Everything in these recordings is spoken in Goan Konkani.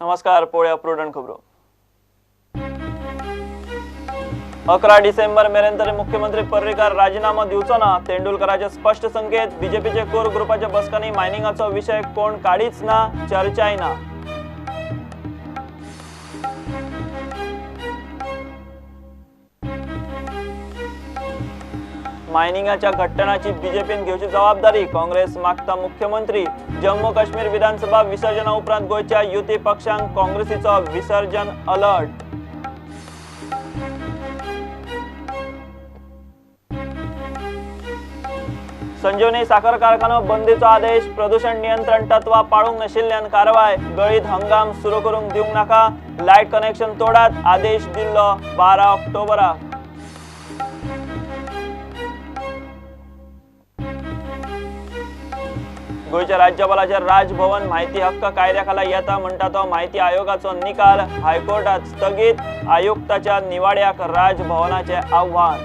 नमस्कार, पळोवया प्रुडंट खबरो. 11 डिसेंबर मेरेन तरी मुख्यमंत्री पर्रीकार राजीनामो दिवचो ना, तेंडुलकराचे स्पश्ट संकेत. बीजेपीचे कोर ग्रुपाच्या बसकांनी मायनिंगाचो विशय कोण काडीच ना, चर्चाय ना. मायनिंगाच्या घट्टणाची बीजेपीन घेवची जबाबदारी, काँग्रेस मागता मुख्यमंत्री. जम्मू काश्मीर विधानसभा विसर्जना उपरांत गोंयच्या युती पक्षांक काँग्रेसीचो विसर्जन अलर्ट. संजीवनी साखर कारखानो बंदीचो आदेश, प्रदूषण नियंत्रण तत्वा पाळूंक नाशिल्ल्यान कारवाय. गळीत हंगाम सुरू करूंक दिवंक नाका, लायट कनेक्शन तोडात, आदेश दिल्लो 12 ऑक्टोबराक. गोंयच्या राज्यपालाचेर राजभवन माहिती हक्क कायद्या खाला येता म्हणटा तो माहिती आयोगाचो निकाल हायकोर्टात स्थगीत, आयुक्ताच्या निवाड्याक राजभवनाचे आव्हान.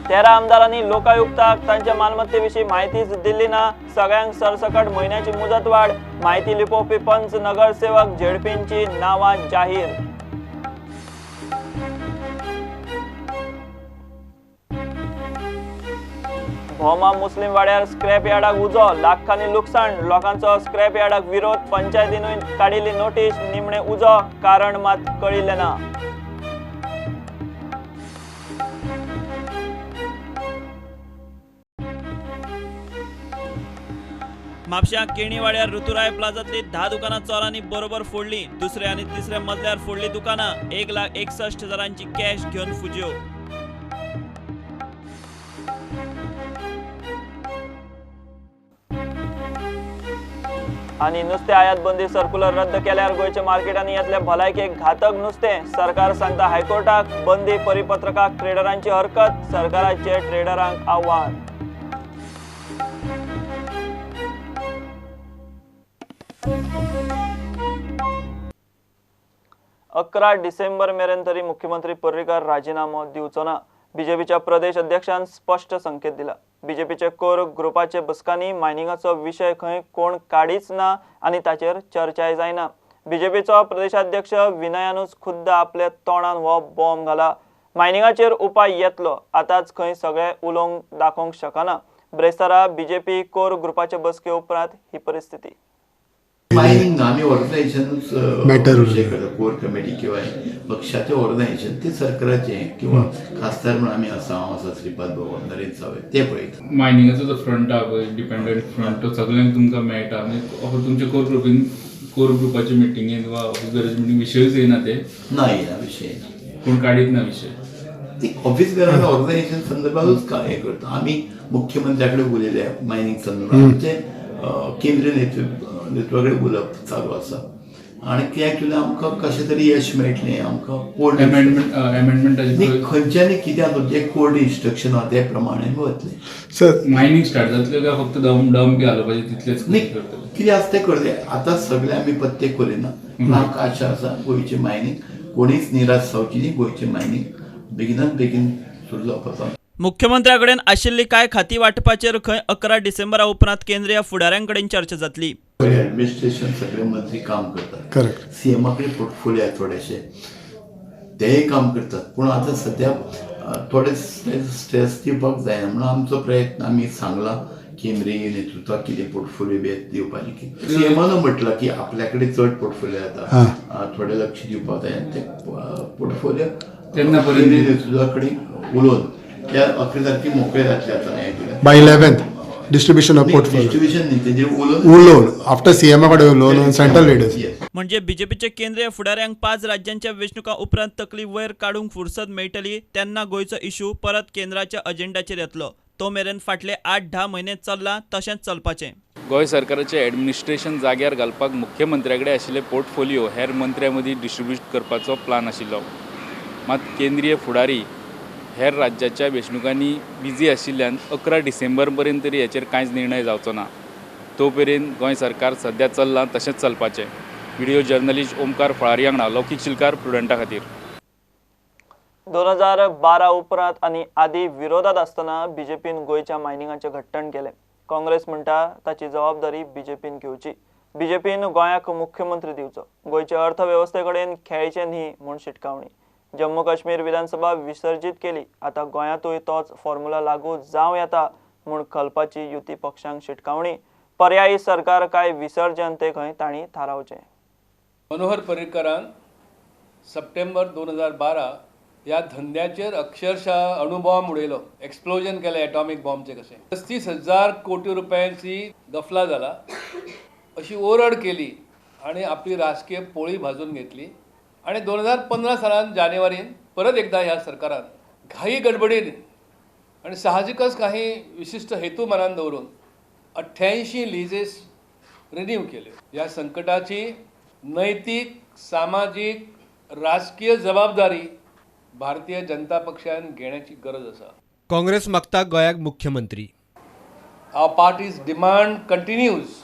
तेरा आमदारांनी लोकायुक्ताक तांच्या मालमत्तेविशीं माहितीच दिली ना, सगळ्यांक सरसकट म्हयन्याची मुजतवाढ. माहिती लिपोवपी पंच नगरसेवक झेडपींची नांवां जाहीर. भोमा मुस्लिम वाड्यार स्क्रॅप यार्डाक उजो, लाखांनी लुकसाण, लोकांचो स्क्रॅप यार्डाक विरोध. पंचायतीनूय काडिल्ली नोटीस, निमणे उजो, कारण मात कळिल्लें ना. म्हापश्यां केणीवाड्यार ऋतुराय प्लाझांतली 10 दुकानां चोरांनी बरोबर फोडली. दुसऱ्या आनी तिसऱ्या मजल्यार फोडली दुकानां. 1,61,000 कॅश घेवन फुज्यो. आनी नुस्तें आयात बंदी सर्क्युलर रद्द केल्यार गोंयच्या मार्केटांनी येतले भलायकेक घातक नुस्तें. सरकार सांगता हायकोर्टाक, बंदी परिपत्रकाक ट्रेडरांची हरकत, सरकाराचे ट्रेडरांक आव्हान. अकरा डिसेंबर मेरेन तरी मुख्यमंत्री पर्रीकार राजीनामो दिवचो ना, बीजेपीच्या प्रदेश अध्यक्षान स्पश्ट संकेत दिला. बीजेपीचे कोर ग्रुपाचे बसकांनी मायनिंगाचो विशय खंय कोण काडीच ना आनी ताचेर चर्चाय जायना. बीजेपीचो प्रदेशाध्यक्ष विनयानूच खुद्द आपल्या तोंडान हो बॉम्ब घाला. मायनिंगाचेर उपाय येतलो, आतांच खंय सगळे उलोवंक दाखोवंक शकना. ब्रेस्तारा बीजेपी कोर ग्रुपाचे बसके उपरांत ही परिस्थिती. मायनिंग आमी ऑर्गनायझेशनूच करता, कोर कमिटी किंवा पक्षाचे ऑर्गनायझेशन ते सरकाराचे किंवा खासदार म्हणून आमी आसा, हांव आसा, श्रीपाद बाबा, नरेंद्र सावय, ते पळयता. मायनिंगाचो जो फ्रंट आहा पळय, डिपेंडंट फ्रंट, तो सगळ्यांक तुमकां मेळटा. म्हणजे तुमच्या कोर ग्रुपीन, कोर ग्रुपाचे मिटिंगेन वा ऑफिस बेराचे मिटींग विशयूच येयना ते? ना, येयना, विशय येयना, कोण काडीत ना विशय. ती ऑफिस बेराच्या ऑर्गनायझेशन संदर्भातूच हें करता. आमी मुख्यमंत्र्या कडेन उलयले मायनिंग संदर्भात, आमचे केंद्रीय नेतृत्वा कडेन उलोवप चालू आसा आनी ते एक्चुअली आमकां कशें तरी यश मेळटलें. आमकां कोर्ट एमेंडमेंट खंयच्यानी कित्याक जे कोर्ट इन्स्ट्रक्शन आहा ते प्रमाणे वतलें. सर मायनिंग स्टार्ट जातलें काय फक्त डम बी घालपाचें तितलेंच न्ही, कितें आसा तें करतलें. आतां सगळें आमी पत्ते करिना, पूण आमकां आशा आसा गोंयचें मायनिंग कोणीच निराश जावची न्ही, गोंयचें मायनिंग बेगिनात बेगीन सुरू जावपाचो. मुख्यमंत्र्याकडेन आशिल्ली कांय खाती वांटपाचेर खंय 11 डिसेंबरा उपरांत केंद्रीय फुडाऱ्यांकडेन चर्चा जातली. ऍडमिनिस्ट्रेशन सगळे मंत्री काम करतात, सीएमा कडेन पोर्टफोलिओ आहे थोडेशे, तेय काम करतात. पूण आतां सद्या थोडे स्ट्रेस दिवपाक जायना म्हणून आमचो प्रयत्न, आमी सांगला केंद्रीय नेतृत्वाक कितें पोर्टफोलिओ बी दिवपाचें. सीएमान म्हटलां की आपल्या कडेन चड पोर्टफोलिओ जाता, थोडे लक्ष दिवपाक जाय आनी ते पोर्टफोलिओ केंद्रीय नेतृत्वा कडेन उलोवन त्या 11 तारखे मोकळे जातले आतां. By 11th distribution of portfolio, distribution न्ही, तेजेर उलोवन उलोवन आफ्टर सीएमा कडेन उलोवन सेंट्रल लिडर्स. म्हणजे बीजेपीचे केंद्रीय फुडाऱ्यांक 5 राज्यांच्या वेंचणुकां उपरांत तकली वयर काडूंक फुरसत मेळटली तेन्ना गोंयचो इशू परत केंद्राच्या अजेंडाचेर येतलो. तो मेरेन फाटले 8-10 म्हयने चल्ला तशेंच चलपाचें. गोंय सरकाराचें एडमिनिस्ट्रेशन जाग्यार घालपाक मुख्यमंत्र्या कडेन आशिल्ले पोर्टफोलिओ हेर मंत्र्यां मदीं डिस्ट्रिब्यूट करपाचो प्लान आशिल्लो. मात केंद्रीय फुडारी हेर राज्याच्या वेंचणुकांनी बिजी आशिल्ल्यान 11 डिसेंबर पर्यंत तरी हेचेर कांयच निर्णय जावचो ना. तो मेरेन गोंय सरकार सद्या चल्लां तशेंच चलपाचें. व्हिडिओ जर्नलिस्ट ओमकार फळारी वांगडा लौकीक शिलकार, प्रुडंटा खातीर. 2012 उपरांत आनी आदी विरोधात आसतना बीजेपीन गोंयच्या मायनिंगाचें घट्टण केलें. काँग्रेस म्हणटा ताची जबाबदारी बीजेपीन घेवची. बीजेपीन गोंयाक मुख्यमंत्री दिवचो. गोंयचे अर्थवेवस्थे कडेन खेळचें न्ही म्हूण शिटकावणी. जम्मू काश्मीर विधानसभा विसर्जीत केली, आतां गोंयांतूय तोच फॉर्म्युला लागू जावं येता म्हूण खलपाची युती पक्षांक शिटकावणी. पर्यायी सरकार काय विसर्जन ते खंय तांणी थारावचें. मनोहर पर्रीकरान सप्टेंबर 2012 ह्या धंद्याचेर अक्षरशः अणुबॉम्ब उडयलो, एक्सप्लोजन केलें एटॉमीक बॉम्बचें कशें. 35,000 कोटी रुपयांची गफला जाला अशी ओरड केली आनी आपली राजकीय पोळी भाजून घेतली. आनी 2015 सालान जानेवारीन परत एकदा ह्या सरकारान घाई गडबडीन आनी साहजिकच काही विशिश्ट हेतू मनान दवरून 88 लिजेस रिन्यू केल्यो. ह्या संकटाची नैतीक, सामाजीक, राजकीय जबाबदारी भारतीय जनता पक्षान घेण्याची गरज आसा. काँग्रेस मागता गोंयाक मुख्यमंत्री. Our party's demand continues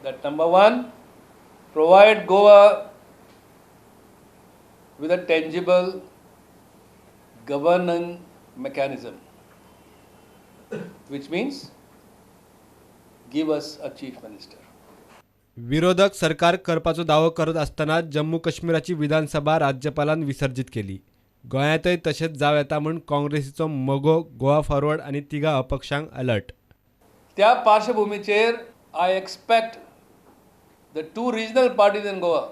that number 1, provide Goa with a tangible governing mechanism, which means give us a chief minister. विरोधक सरकार करपाचो दावो करत आसतना जम्मू काश्मीराची विधानसभा राज्यपालान विसर्जित केली. गोंयांतय तशेंच जावं येता म्हूण काँग्रेसीचो मगो, गोवा फॉरवर्ड आनी तिगा अपक्षांक अलर्ट. त्या पार्श्वभूमीचेर I expect the 2 regional parties in Goa,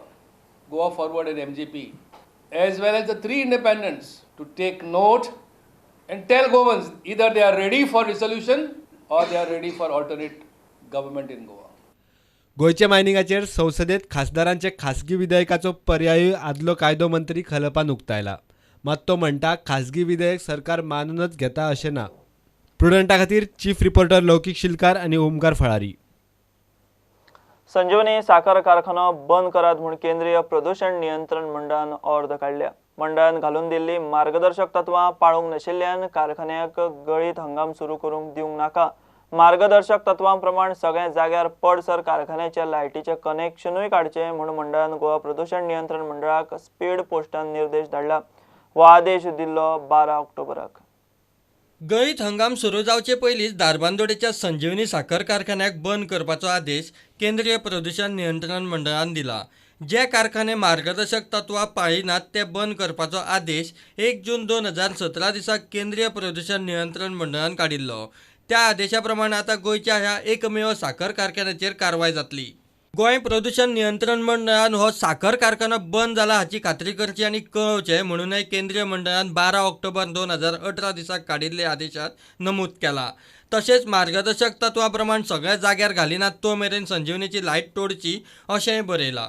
Goa Forward and MGP, as well as the 3 independents to take note and tell Goans either they are ready for resolution or they are ready for alternate government in Goa. गोंयच्या मायनिंगाचेर संसदेत खासदारांचे खासगी विधेयकाचो पर्यायूय आदलो कायदो मंत्री खलपान उक्तायला. मात तो म्हणटा खासगी विधेयक सरकार मानूनच घेता अशें ना. प्रुडंटा खातीर चीफ रिपोर्टर लौकीक शिलकार आनी ओमकार फळारी. संजीवनी साखर कारखानो बंद करात म्हूण केंद्रीय प्रदूषण नियंत्रण मंडळान अर्द काडल्या. मंडळान घालून दिल्ली मार्गदर्शक तत्वां पाळूंक नाशिल्ल्यान कारखान्याक गळीत हंगाम सुरू करूंक दिवंक नाका. मार्गदर्शक तत्वां प्रमाण सगळ्या जाग्यार पडसर कारखान्याच्या लायटीचें कनेक्शनूय काडचें म्हूण मंडळान गोवा प्रदूषण नियंत्रण मंडळाक स्पीड पोस्टान निर्देश धाडला. हो आदेश दिल्लो 12 ऑक्टोबराक. गळीत हंगाम सुरू जावचे पयलींच धारबांदोडेच्या संजीवनी साखर कारखान्याक बंद करपाचो आदेश केंद्रीय प्रदूषण नियंत्रण मंडळान दिला. जे कारखाने मार्गदर्शक तत्वां पाळिनात ते बंद करपाचो आदेश 1 जून 2017 दिसा केंद्रीय प्रदूषण नियंत्रण मंडळान काडिल्लो. त्या आदेशा प्रमाण आतां गोंयच्या ह्या एकमेव साखर कारखान्याचेर कारवाय जातली. गोंय प्रदूषण नियंत्रण मंडळान हो साखर कारखानो बंद जाला हाची खात्री करची आनी कळोवचें म्हणूनय केंद्रीय मंडळान 12 ऑक्टोबर 2018 दिसा काडिल्ल्या आदेशात नमूद केला. तशेंच मार्गदर्शक तत्वा प्रमाण सगळ्या जाग्यार घालिनात तो मेरेन संजीवनीची लायट तोडची अशेंय बरयलां.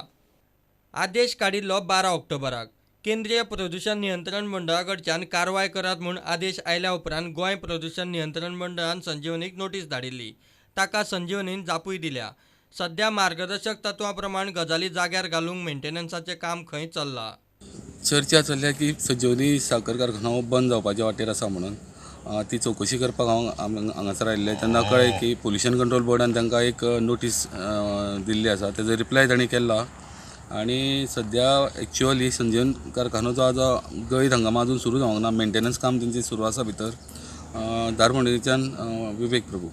आदेश काडिल्लो 12 ऑक्टोबराक. केंद्रीय प्रदूषण नियंत्रण मंडळा कडच्यान कारवाय करात म्हूण आदेश आयल्या उपरांत गोंय प्रदूषण नियंत्रण मंडळान संजीवनीक नोटीस धाडिल्ली. ताका संजीवनीन जापूय दिल्या. सध्या मार्गदर्शक तत्वा प्रमाण गजाली जाग्यार घालूंक मेंटेनन्साचें काम खंय चल्लां. चर्चा चल्ल्या की संजीवनी साखर कारखानो बंद जावपाच्या वाटेर आसा म्हणून ती चवकशी करपाक हांव हांगासर आयिल्लें तेन्ना कळ्ळें की पोल्युशन कंट्रोल बोर्डान तांकां एक नोटीस दिल्ली आसा, तेजो रिप्लाय तांणी केला आनी सद्या एक्चुअली संजीवन कारखानो जो आसा गळीत हंगामा अजून सुरू जावंक ना, मेंटेनन्स काम तेंचें सुरू आसा भितर. धारबांदोडेच्यान विवेक प्रभू.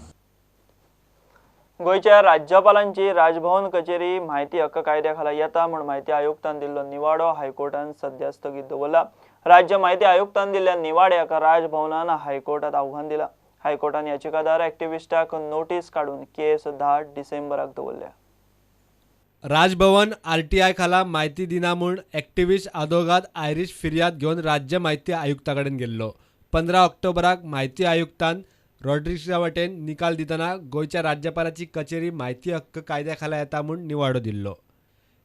गोंयच्या राज्यपालांची राजभवन कचेरी म्हायती हक्क कायद्या खाला येता म्हूण म्हायती आयुक्तान दिल्लो निवाडो हायकोर्टान सद्या स्थगीत दवरला. राज्य म्हायती आयुक्तान दिल्ल्या निवाड्याक राजभवनान हायकोर्टात आव्हान दिला. हायकोर्टान याचिकादार एक्टिविस्टाक नोटीस काडून केस 10 डिसेंबराक दवरल्या. राजभवन आरटीआय खाला म्हायती दिना म्हूण एक्टिविस्ट आदोगाद आयरीश फिर्याद घेवन राज्य म्हायती आयुक्ता कडेन गेल्लो. 15 ऑक्टोबराक म्हायती आयुक्तान रॉड्रिग्सा वटेन निकाल दितना गोंयच्या राज्यपालाची कचेरी म्हायती हक्क कायद्या खाला येता म्हूण निवाडो दिल्लो.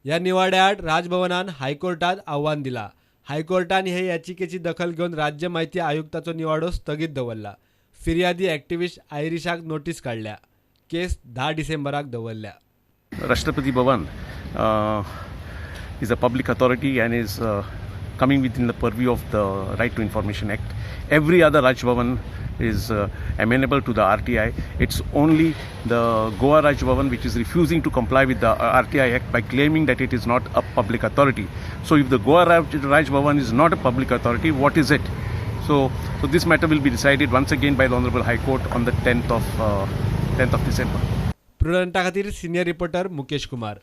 ह्या निवाड्या आड राजभवनान हायकोर्टात आव्हान दिला. हायकोर्टान हे याचिकेची दखल घेवन राज्य म्हायती आयुक्ताचो निवाडो स्थगीत दवरला. फिर्यादी एक्टिविस्ट आयरिशाक नोटीस काडल्या. केस 10 डिसेंबराक दवरल्या. Rashtrapati Bhavan is a public authority and is coming within the purview of the Right to Information Act. Every other Raj Bhavan is amenable to the RTI. It's only the Goa Raj Bhavan which is refusing to comply with the RTI Act by claiming that it is not a public authority. So if the Goa Raj Bhavan is not a public authority, what is it? So this matter will be decided once again by the Honorable High Court on the 10th of December. प्रुडंटा खातीर सिनियर रिपोर्टर मुकेश कुमार.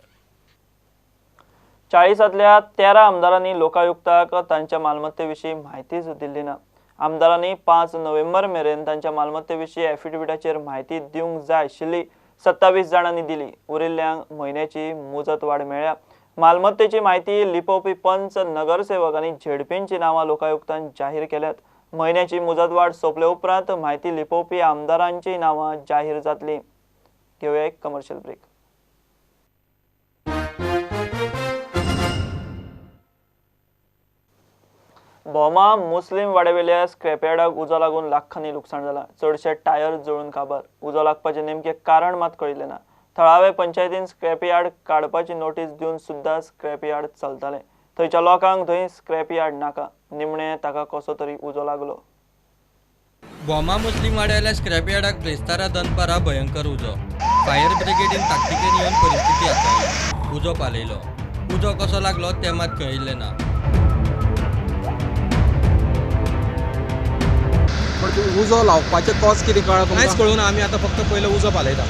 40तल्या 13 आमदारांनी लोकायुक्ताक तांच्या मालमत्तेविशीं म्हायतीच दिल्ली ना. आमदारांनी 5 नोव्हेंबर मेरेन तांच्या मालमत्तेविशीं एफिडेविटाचेर म्हायती दिवंक जाय आशिल्ली. 27 जाणांनी दिली. उरिल्ल्यांक म्हयन्याची मुजतवाड मेळ्ळ्या. मालमत्तेची म्हायती लिपोवपी पंच, नगरसेवक आनी झेडपींची नांवां लोकायुक्तान जाहीर केल्यात. म्हयन्याची मुजतवाड सोंपले उपरांत म्हायती लिपोवपी आमदारांची नांवां जाहीर जातली. घेवया एक कमर्शियल ब्रेक. भोमा मुस्लीम वाड्यावेल्या स्क्रॅपयार्डाक उजो लागून लाखांनी लुकसाण जालां. चडशे टायर जळून काबार. उजो लागपाचें नेमकें कारण मात कळिल्लें ना. थळावे पंचायतीन स्क्रॅपयार्ड काडपाची नोटीस दिवन सुद्दां स्क्रॅपयार्ड चलतालें. थंयच्या लोकांक थंय स्क्रॅपयार्ड नाका. निमणें ताका कसो तरी उजो लागलो. भोमा मुस्लीम वाड्यावेल्या स्क्रॅपयार्डाक ब्रेस्तारा दनपारा भयंकर उजो. फायर ब्रिगेडीन ताकतिकेन येवन परिस्थिती हाताळ्ळी. उजो पालयलो. उजो कसो लागलो तें मात कळिल्लें ना. उजो लावपाचें कॉज कितें कळ्ळां तुमकां? कांयच कळूं ना. आमी आतां फक्त पयलो उजो पालयता.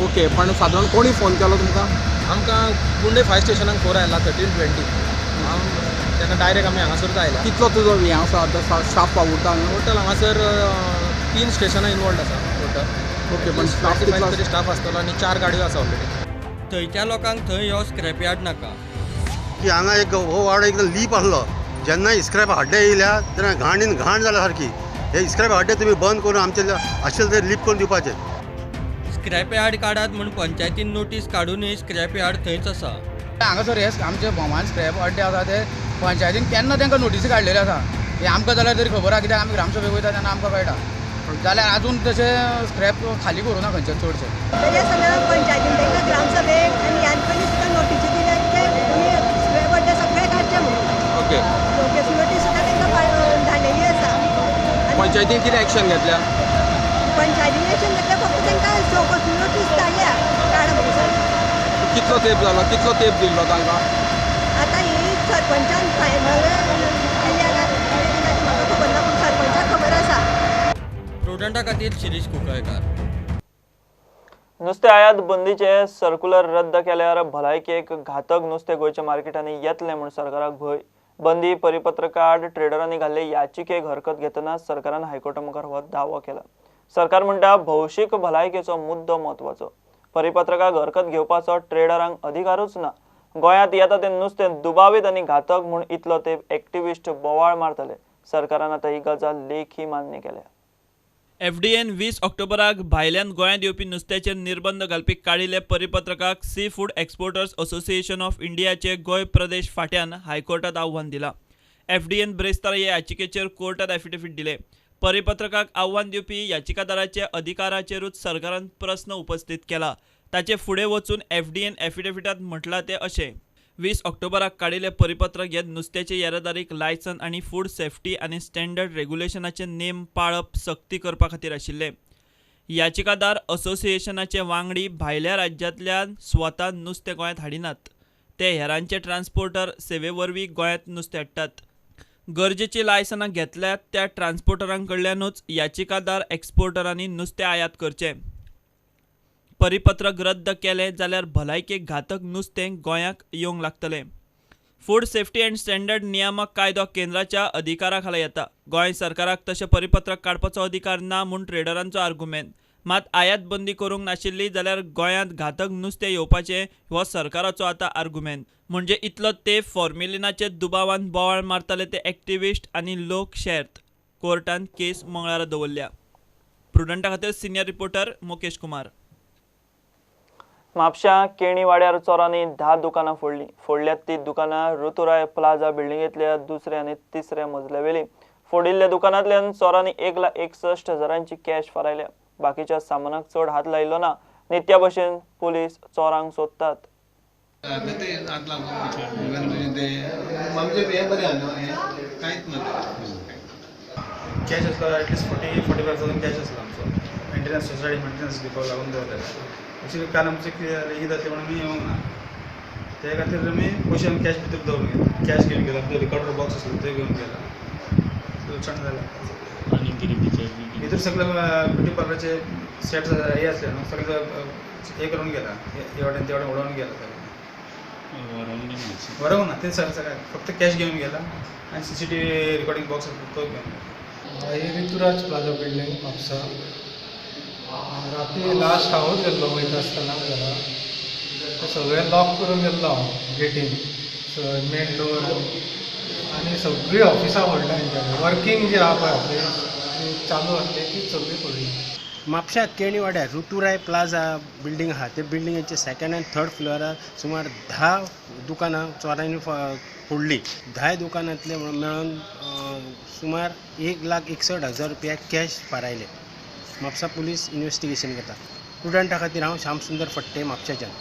ओके, पण सादारण कोणी फोन केलो तुमकां? आमकां कुंडे फायर स्टेशनाक फोन आयला 1320. तेन्ना डायरेक्ट आमी हांगासरूच आयला. कितलो तुजो हें आसा आतां स्टाफ वावुरता? टोटल हांगासर 3 स्टेशनां इनवॉल्ड आसा टोटल. ओके, पण स्टाफ 25 तरी स्टाफ आसतलो आनी 4 गाडयो आसा ऑलरेडी. थंयच्या लोकांक थंय हो स्क्रॅपयार्ड नाका. की हांगा एक हो वाडो एकदम लीप आसलो. जेन्ना स्क्रॅप हाड्डे येयल्या तेन्ना घाणीन घाण जाल्या सारकी. हे स्क्रॅप हाड्डे तुमी बंद करून आमचे आशिल्ले ते लीप करून दिवपाचे. स्क्रॅपयार्ड काडात म्हूण पंचायतीन नोटीस काडूनय स्क्रॅपयार्ड थंयच आसा. हांगासर हे आमचे भोमान स्क्रॅप अड्डे आसा ते पंचायतीन केन्ना तांकां नोटीसी काडलेले आसा. हे आमकां जाल्यार तरी खबर आसा, कित्याक आमी ग्रामसभेक वयता तेन्ना आमकां कळटा. जाल्यार आजून तशें स्क्रॅप खाली करूं ना खंयचे चडशे. तरी आसतना पंचायतीन तांकां ग्रामसभेक आनी ह्यान पयलीं सुद्दां नोटीसी दिल्या की तुमी स्क्रॅप अड्डे सगळे काडचे म्हणून. ओके, नोटीस सुद्दां तांकां धाडलेली आसा. पंचायतीन कितें एक्शन घेतल्या? पंचायतीन एक्शन घेतल्या, फक्त तांकां चौकशी नोटीस धाडल्या काड म्हणून. कितलो तेंप जालो? कितलो तेंप दिल्लो तांकां? आतां ही सरपंचान फायनल केल्या म्हाका खबर ना, पूण सरपंचाक खबर आसा. प्रुडंटा खातीर शिरीष कुंकळकार. नुस्तें आयात बंदीचे सर्क्युलर रद्द केल्यार भलायकेक घातक नुस्तें गोंयच्या मार्केटांनी येतलें म्हूण सरकाराक भंय. बंदी परिपत्रकाआड ट्रेडरांनी घाल्ले याचिकेक हरकत घेतना सरकारान हायकोर्टा मुखार हो दावो केला. सरकार म्हणटा भौशीक भलायकेचो मुद्दो म्हत्वाचो. परिपत्रकाक हरकत घेवपाचो ट्रेडरांक अधिकारूच ना. गोंयांत येता तें नुस्तें दुबावीत आनी घातक म्हूण इतलो तेंप एक्टिविस्ट बोवाळ मारताले. सरकारान आतां ही गजाल लेखी मान्य केल्या. एफडीएन 20 ऑक्टोबराक भायल्यान गोंयांत येवपी नुस्त्याचेर निर्बंध घालपी काडिल्ल्या परिपत्रकाक sea food exporters association of इंडियाचे गोंय प्रदेश फांट्यान हायकोर्टात आव्हान दिलां. एफडीएन ब्रेस्तार हे याचिकेचेर कोर्टात एफिडेवीट दिले. परिपत्रकाक आव्हान दिवपी याचिकादाराचे अधिकाराचेरूच सरकारान प्रस्न उपस्थित केला. ताचे फुडें वचून एफडीएन एफिडेविटांत म्हटलां तें अशें: 20 ऑक्टोबराक काडिल्लें परिपत्रक हे नुस्त्याचे येरादारीक लायसन आनी फूड सेफ्टी आनी स्टँडर्ड रेग्युलेशनाचे नेम पाळप सक्ती करपा खातीर आशिल्लें. याचिकादार असोसिएशनाचे वांगडी भायल्या राज्यांतल्यान स्वता नुस्तें गोंयांत हाडिनात, ते हेरांचे ट्रान्सपोर्टर सेवे वरवीं गोंयांत नुस्तें हाडटात. गरजेची लायसनां घेतल्यात त्या ट्रान्सपोर्टरां कडल्यानूच याचिकादार एक्सपोर्टरांनी नुस्तें आयात करचें. परिपत्रक रद्द केलें जाल्यार भलायकेक घातक नुस्तें गोंयाक येवंक लागतलें. फूड सेफ्टी अँड स्टँडर्ड नियामक कायदो केंद्राच्या अधिकारा खाला येता. गोंय सरकाराक तशें परिपत्रक काडपाचो अधिकार ना म्हूण ट्रेडरांचो आर्गुमेंत. मात आयात बंदी करूंक नाशिल्ली जाल्यार गोंयांत घातक नुस्तें येवपाचें हो सरकाराचो आतां आर्गुमेंत. म्हणजे इतलो तेंप फॉर्मेलिनाचे दुबावान बोवाळ मारताले ते एक्टिविस्ट आनी लोक शेर्त. कोर्टान केस मंगळारा दवरल्या. प्रुडंटा खातीर सिनियर रिपोर्टर मुकेश कुमार. म्हापश्यां केणीवाड्यार चोरांनी 10 दुकानां फोडलीं. फोडल्यात ती दुकानां ऋतुराय प्लाझा बिल्डिंगेंतल्या दुसऱ्या आनी तिसऱ्या मजल्यावेली. फोडिल्ल्या दुकानांतल्यान चोरांनी 1,61,000 कॅश फारायल्या. बाकीच्या सामानाक चड हात लायलो ना. नित्या भशेन पुलीस चोरांक सोदतात. ते आत लागून इवन तुजें ते आमचें हें बरें आहा न्हू, हें कांयच ना तें. कॅश आसलो एटलिस्ट 40-45 thousand cash आसलो आमचो. मेंटेनन्स, सोसायटी मेंटेनन्स दिवपाक लागून दवरलेलो. एक्चुली काल आमचें कितें जालें, ईद आसली म्हणून आमी येवंक ना, ते खातीर आमी पयशे आमी कॅश भितर दवरून गेले. कॅश घेवन गेला, आमचो रिकॉर्डर बॉक्स आसलो ते घेवन गेला. लुकसाण जालें. आनी कितें भितर? भितर सगळे ब्युटी पार्लरचे सेट हे आसले न्हू, सगळे हे करून गेला, हे वाटेन ते वाटेन उडोवन गेला सगळें. व्हरोंक ना ते सर, सगळें फक्त कॅश घेवन गेला आनी सीसीटीव्ही रिकॉर्डिंग बॉक्स आसलो तो घेवन गेला. ही ऋतुराज प्लाझा बिल्डींग, म्हापसा. राती लास्ट हांवूच गेल्लो वयता आसतना घरा. ते सगळें लॉक करून गेल्लो हांव गेटीन, मेन डोर, आनी सगळीं ऑफिसां फोडल्या तेंच्यांनी. वर्कींग जी आहा पळय ऑफिस ती चालू आसली ती सगळी फोडली. म्हापश्या केणीवाड्यार ऋतुराय प्लाझा बिल्डींग आहा, ते बिल्डिंगेचे सेकंड आनी थर्ड फ्लोरार सुमार 10 दुकानां चोरांनी फोडली. 10 दुकानांतले मेळून सुमार 1,61,000 रुपया कॅश फारायले. म्हापसा पुलीस इन्वेस्टिगेशन करता. प्रुडंटा खातीर हांव श्यामसुंदर फट्टे, म्हापशेच्यान.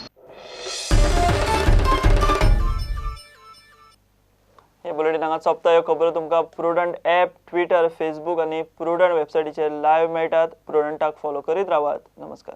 हे बुलेटीन हांगा सोंपता. ह्यो खबरो तुमकां प्रुडंट ॲप, ट्विटर, फेसबूक आनी प्रुडंट वेबसायटीचेर लायव्ह मेळटात. प्रुडंटाक फॉलो करीत रावात. नमस्कार.